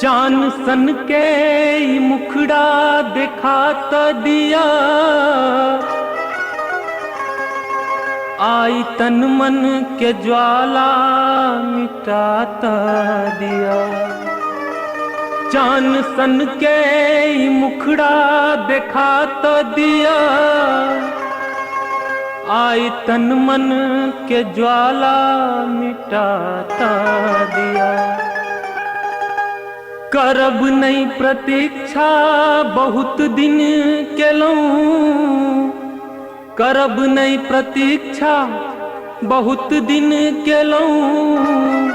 चान सन के ई मुखड़ा देखा त दिया, आई तन मन के ज्वाला मिटा त दिया। चान सन के ई मुखड़ा देखा त दिया, आई तन मन के ज्वाला मिटा त दिया। करब नहीं प्रतीक्षा बहुत दिन केलहुँ, करब नहीं प्रतीक्षा बहुत दिन केलहुँ,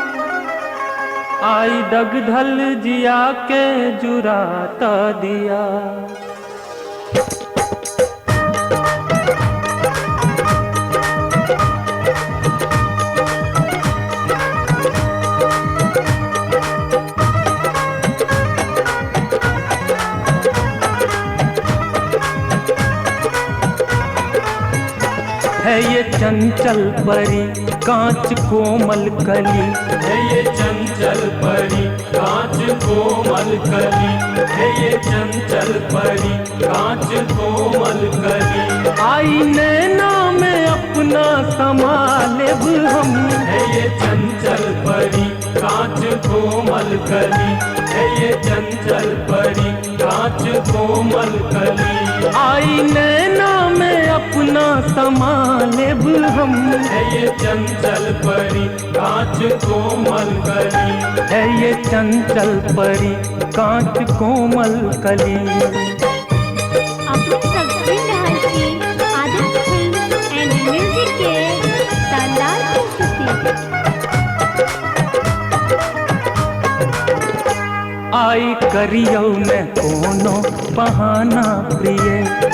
आई डगधल जिया के जुरा त दिया। है ये चंचल परी कांच कोमल कली, है ये चंचल परी कांच कोमल कली, है ये चंचल परी कांच कोमल कली। आई नैना में अपना समा लेब हम, है ये चंचल परी कांच कोमल कली, है ये चंचल परी कांच कोमल कली। आई नैना में अपना समा लेब हम, है ये चंचल परी कांच कोमल कली, है ये चंचल परी कांच कोमल कली। अपने सब सुनि रहल छी आदित्य फिल्म एंड म्यूजिक के शानदार प्रस्तुति। आई करियौ न कोनो बहाना प्रिय,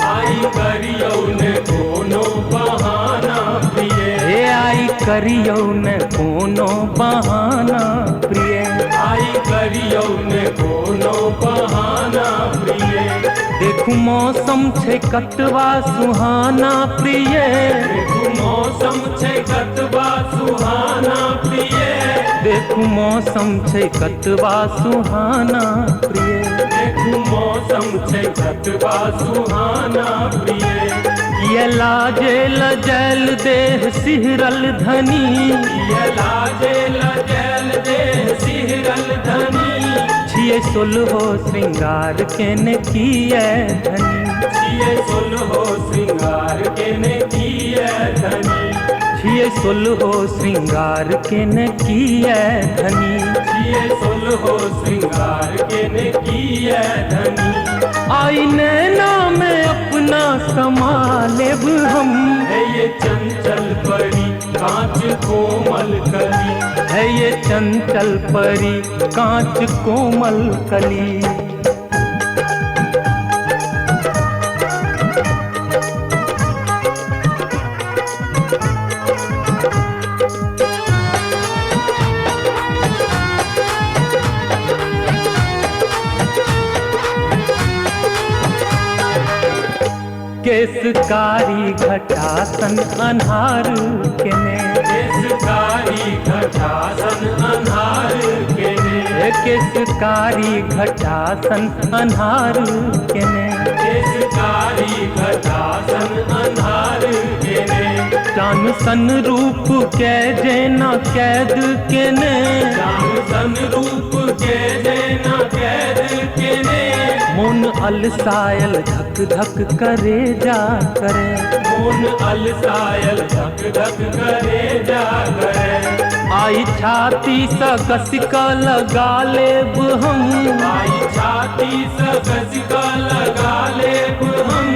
आई करियौ न कोनो बहाना प्रिय, हे आई करियौ न कोनो बहाना प्रिय, आई करियौ न कोनो बहाना प्रिय। देखू मौसम छै कतबा सुहाना प्रिय, देखू मौसम छै कतबा सुहाना प्रिय, देखू मौसम छै कतबा सुहाना प्रिय, देखू मौसम छै कतबा सुहाना प्रिय। किया लाजे लजैल देह सिहरल धनी, किया लाजे लजैल देह सिहरल धनी, छियै सोलहो श्रृंगार केने किए धनी, छियै सोलहो श्रृंगार केने किए धनी, छियै सोलहो श्रृंगार केने किए धनी, छियै सोलहो श्रृंगार केने किए धनी। आई नैना में अपना समा लेब हम, है ये चंचल परी कांच कोमल कली, है ये चंचल परी कांच कोमल कली। केसकारी घटासन अन्हार केने, केसकारी घटासन अन्हार केने, केसकारी घटासन अन्हार केने, केसकारी घटासन अन्हार केने। चान सन रूप के जेना कैद केने, चान सन रूप के जेना कैद केने, मोन अलसायल धक धक करे जा करे, मोन अलसायल धक धक करे जा करे। आई छाती स कस क लगा लेब हम, आई छाती स कस क लगा लेब हम,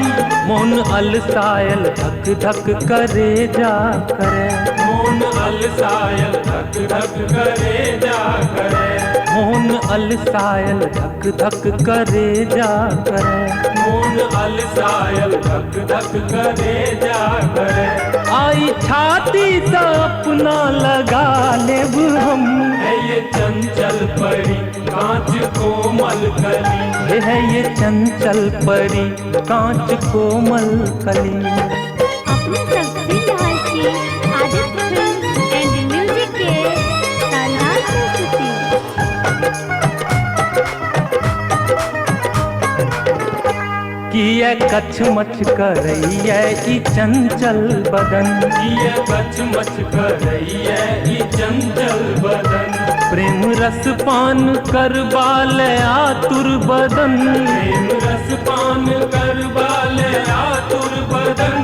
मोन अलसायल धक धक करे जा करे, मोन अलसायल धक धक करे जा करे, मोन अलसायल धक धक करे जा करे, मोन अलसायल धक धक करे जा करे। आई छाती स अपना लगा लेब हम, है ये चंचल परी कांच कोमल कली, है ये चंचल परी कांच कोमल कली। अपने सब सुनि रहल छी आदित्य फिल्म एंड म्यूजिक के शानदार प्रस्तुति। किया कछमछ करैया ई चंचल बदन। किया कछमछ करैया ई चंचल बदन। प्रेम रस पान करबा ले आतुर बदन। प्रेम रस पान करबा ले आतुर बदन।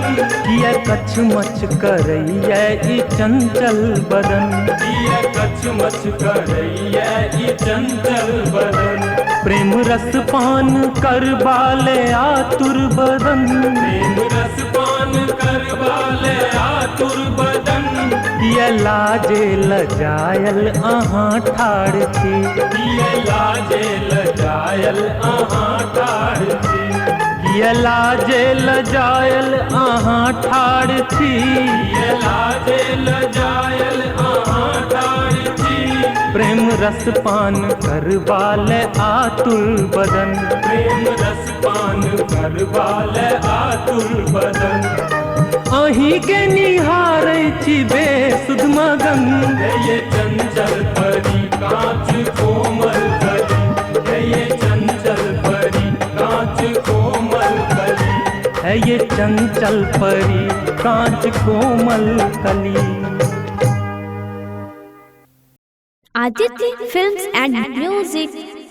किया कछमछ करैया ई चंचल बदन। किया कछमछ करैया ई चंचल बदन। प्रेम रस पान करबा ले आतुर बदन। प्रेम रस पान करबा ले आतुर बदन। किया लाजे लजायल अहाँ ठाढ़ छी। किया लाजे लजायल अहाँ ठाढ़ छी। किया लाजे लजायल अहाँ ठाढ़ छी। किया लाजे लजायल अहाँ ठाढ़ छी। प्रेम रस पान करबा ले आतुर बदन। प्रेम रस पान करबा ले आतुर बदन। अहीं के निहारै छी बेसुध मगन। हे ये चंचल परी कांच कोमल कली। हे ये चंचल परी कांच कोमल कली। है ये चंचल परी कांच कोमल कली। Aditya films and music.